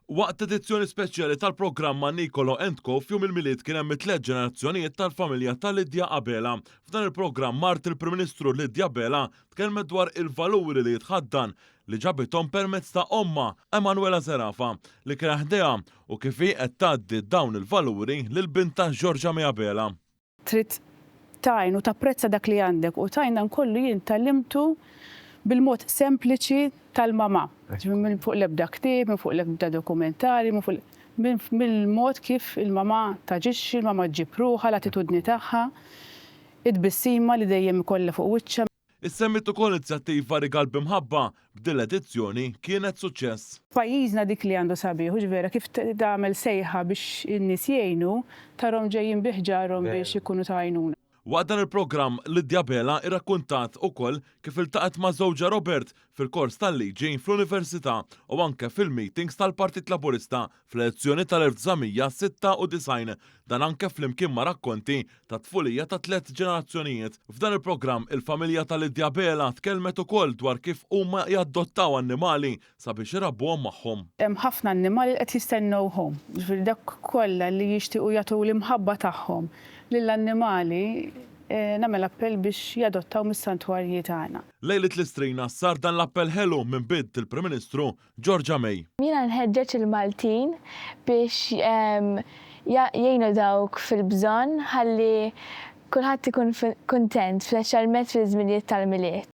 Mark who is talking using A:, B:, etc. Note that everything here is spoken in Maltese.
A: Waqt edizzjoni speċjali tal-programm ma' Nicolo and Co f'Jum il-Milied kien hemm it-tliet ġenerazzjonijiet tal-familja ta' Lydia Abela. F'dan il-programm mart il-Prim Ministru Lydia Abela tkellmet dwar il-valuri li jitħaddan li ġabithom permezz ta' ommha Emanuela Zerafa li kienet ħdejha u kif hi qed tgħaddi dawn il-valuri lil bintha Giorgia May Abela.
B: Trid tgħin u tapprezza dak li għandek u tgħin dan kollu jien tgħallimtu bil-mod sempliċi tal-mamà. Ġifieri minn fuq l-ebda ktieb, minn fuq l-ebda dokumentari, minn fuq mill-mod kif il-mamà taġixxi, il-mamà ġġib ruħha, l-attitudni tagħha, it-tbissima li dejjem ikollha fuq wiċċha.
A: Issemmiet ukoll l-inizjattiva Rigal b'Imħabba, b'din l-edizzjoni kienet suċċess.
B: Pajjiżna dik li għandu sabiħ, hux vera, kif tagħmel sejħa biex in-nies jgħinu, tarhom ġejjin bi ħġarhom biex ikunu ta' għajnuna.
A: Waqt dan il-programm, Lydia Abela irrakkuntat ukoll kif iltaqgħet ma' żewġha Robert fil-kors tal-liġi fl-Università u anke fil-meetings tal-Partit Laburista fl-elezzjoni tal-1996, dan anke flimkien ma' rakkonti tat-tfulija ta' tlett ġenerazzjonijiet. F'dan il-programm, il-familja ta' Lydia Abela tkellmet ukoll dwar kif huma jaddottaw annimali sabiex irabbuhom magħhom.
B: Hemm ħafna annimali li qed jistennew home. Jiġifieri dawk kollha li jixtiequ jagħtu l-imħabba tagħhom lill-annimali, nagħmel appell biex jadottaw mis-santwarji tagħna.
A: Lejliet l-Istrina sar dan l-appell ħelu minn bint il-Prim Ministru Georgia May.
C: Jiena nħeġġeġ il-Maltin biex jgħinu dawk fil-bżonn ħalli kulħadd ikun kuntent speċjalment fiż-żminijiet tal-Milied.